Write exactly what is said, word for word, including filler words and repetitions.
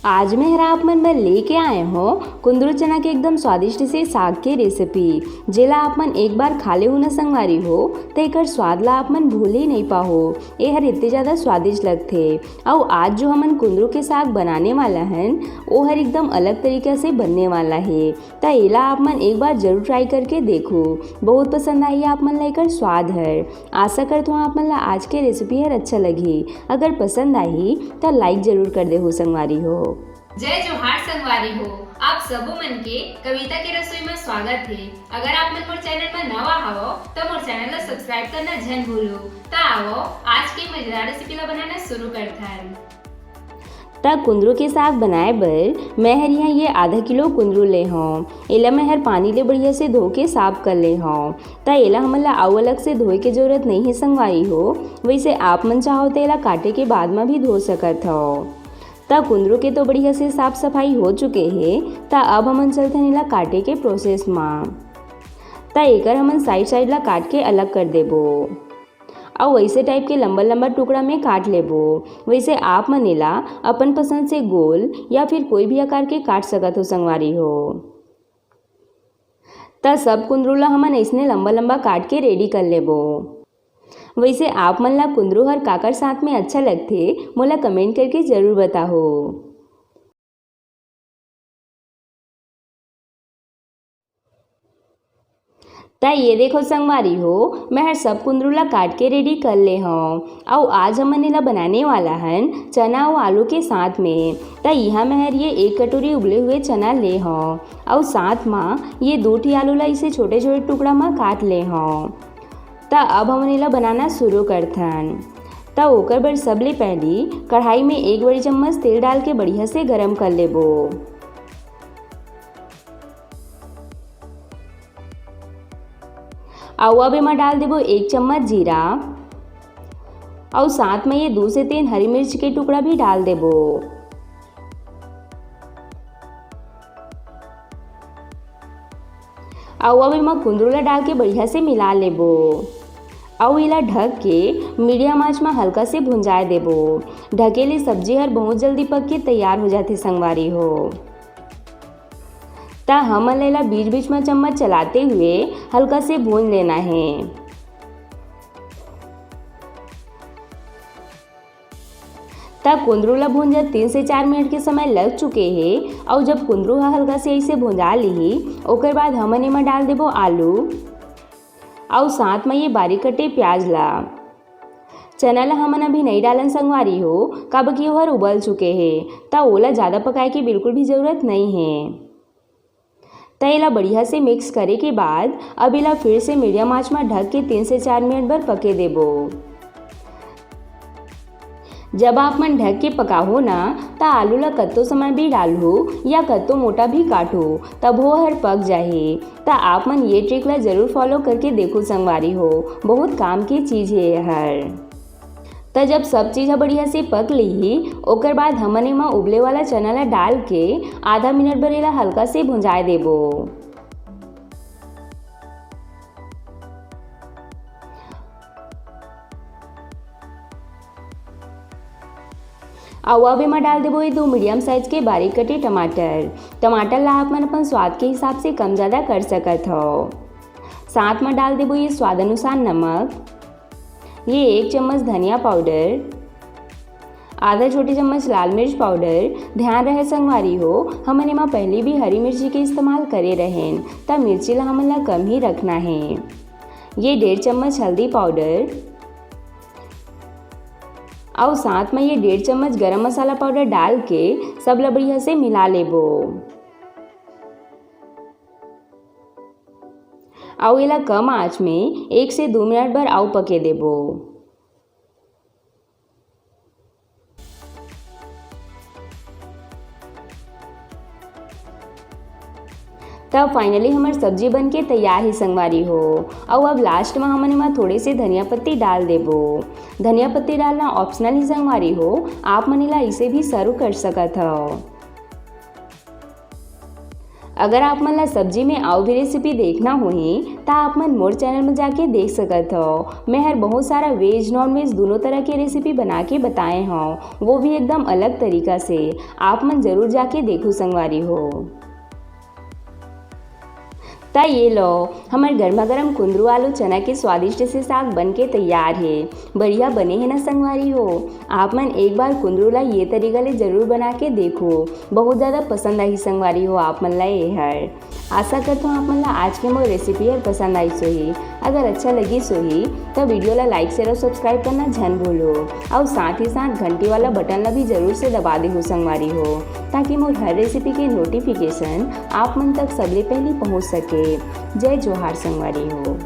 आज मैं हरा आप मन बर लेके आए हों कुंदरू चना के एकदम स्वादिष्ट से साग के रेसिपी, जेला आप मन एक बार खा लेहू न संगवारी हो, त एकर स्वाद ला आप मन भूल ही नहीं पाहो। एहर इतने ज़्यादा स्वादिष्ट लगथे। अउ आज जो हमन कुंदरू के साग बनाने वाला हन, ओहर एकदम अलग तरीका से बनने वाला हे। त एला आप मन एक बार जरूर ट्राई करके देखो, बहुत पसंद आही आप मन ला एकर स्वाद हर। आशा करत हों आप मन ला आज के रेसिपी हर अच्छा लगही। अगर पसंद आही त लाइक जरूर कर देहू संगवारी हो। जय जोहार संगवारी हो, आप सबो मन के कविता के रसोई में स्वागत हे। अगर आप मन मोर चैनल में नवा हवो त मोर चैनल ला सब्सक्राइब करना झन भूलो। त आवो आज के मजेदार रेसिपी ला बनाना शुरू करथन। त कुंदरू के साग बनाए बर मैं हर यहाँ ये आधा किलो कुंदरू ले हौं। एला मैं हर पानी ले बढ़िया से धो के साफ कर ले हौं। त एला हमन ला अउ अलग से धोए के जरूरत नहीं हे संगवारी हो, वैसे आप मन चाहो त एला काटे के बाद म भी धो सकत हव। त कुंदरू के तो बढ़िया से साफ सफाई हो चुके हे, त अब हमन चलथन एला काटे के प्रोसेस म। त एकर हमन साइड साइड ला काट के अलग कर देबो। अउ वैसे टाइप के लंबा लंबा टुकड़ा में काट लेबो। वैसे आप मन एला अपन पसंद से गोल या फिर कोई भी आकार के काट सकत हो संगवारी हो। त सब कुंदरू ला हमन अइसने लंबा लंबा काट के रेडी कर लेबो। वैसे आप मन ला कुंदरू हर काकर साथ में अच्छा लगथे, मोला कमेंट करके जरूर बताहो। त ये देखो संगवारी हो, मैं हर सब कुंदरू ला काट के रेडी कर ले हौं। अउ आज हमन एला बनाने वाला हन चना अउ आलू के साथ में। त इहाँ मैं हर ये एक कटोरी उबले हुए चना ले हौं, अउ साथ म ये दो ठी आलू ला इसे छोटे छोटे टुकड़ा म काट ले हौं। त अब हमन एला बनाना शुरू करथन। त ओकर बर सबले पहली कढ़ाई में एक बड़ी चम्मच तेल डाल के बढ़िया से गरम कर लेबो। अउ अब एमा डाल देबो एक चम्मच जीरा, अउ साथ में ये दो से तीन हरी मिर्च के टुकड़ा भी डाल देबो। अउ अब एमा कुंदरू ला डाल के बढ़िया से मिला लेबो। अउ एला ढक के मीडियम आंच म हल्का से भुंजाए देबो। ढके ले सब्जी हर बहुत जल्दी पक के तैयार हो जाथे संगवारी हो। त हमन ला एला बीच-बीच म चम्मच चलाते हुए हल्का से भून लेना हे। त कुंदरू ला भूंजत तीन से चार मिनट के समय लग चुके हे। अउ जब कुंदरू ह हल्का से ऐसे भुंजा लिही, ओकर बाद हमन एमा डाल देबो आलू, अउ साथ म ये बारीक कटे प्याज ला। चना ला हमन अभी नइ डालन संगवारी हो, काबर कि ओहर उबल चुके हे, त ओला जादा पकाए के बिल्कुल भी जरूरत नइ हे। त एला बढ़िया से मिक्स करे के बाद अब एला फिर से मीडियम आंच म ढक के तीन से चार मिनट बर पके देबो। जब आप मन ढक के पकाहो ना, त आलू ला कत्तो समान भी डालहू या कत्तो मोटा भी काटहू, तभो हर पक जाही। त आप मन ये ट्रिक ला जरूर फॉलो करके देखो संगवारी हो, बहुत काम के चीज हे ये हर। त जब सब चीज ह बढ़िया से पक लिही, ओकर बाद हमन एमा उबले वाला चना ला डाल के आधा मिनट बर एला हल्का से भुंजाए देबो। अउ अब एमा डाल देबो ये दो मीडियम साइज के बारीक कटे टमाटर। टमाटर ला आप मन अपन स्वाद के हिसाब से कम ज्यादा कर सकत हव। साथ म डाल देबो ये स्वाद अनुसार नमक, ये एक चम्मच धनिया पाउडर, आधा छोटी चम्मच लाल मिर्च पाउडर। ध्यान रहे संगवारी हो, हमन एमा पहली भी हरी मिर्ची के इस्तेमाल करे रहेन, त मिर्ची ला हमन ला कम ही रखना हे। ये डेढ़ चम्मच हल्दी पाउडर अउ साथ म ये डेढ़ चम्मच गरम मसाला पाउडर डाल के सब ला बढ़िया से मिला लेबो। अउ एला कम आंच में एक से दो मिनट बर अउ पके देबो। तब फाइनली हमर सब्जी बन के तैयार हे संगवारी हो। अउ अब लास्ट में हमन एमा थोड़े से धनिया पत्ती डाल देबो। धनिया पत्ती डालना ऑप्शनल ही संगवारी हो, आप मन एला इसे भी सर्व कर सकत हव। अगर आप मन ला सब्जी में अउ भी रेसिपी देखना होही, त आप मन मोर चैनल में जाके देख सकत हव। मैं हर बहुत सारा वेज नॉन वेज दोनों तरह के रेसिपी बना के बताए हव, वो भी एकदम अलग तरीका से। आप मन जरूर जाके देखू संगवारी हो। त ये लो, हमर गर्मा गर्म कुंदरू आलू चना के स्वादिष्ट से साग बन के तैयार हे। बढ़िया बने हे ना संगवारी हो? आप मन एक बार कुंदरू ला ये तरीका ले जरूर बना के देखो, बहुत ज़्यादा पसंद आही संगवारी हो आप मन ला ये हर। आशा करत हूँ आप मन ला आज के मोर रेसिपी हर पसंद आइस होही। अगर अच्छा लगिस होही त वीडियो ला लाइक, शेयर और सब्सक्राइब करना झन भूलो, और साथ ही साथ घंटी वाला बटन ला भी जरूर से दबा देहू संगवारी हो, ताकि मोर हर रेसिपी के नोटिफिकेशन आप मन तक सबले पहली पहुँच सके। जय जोहार संगवारी हो।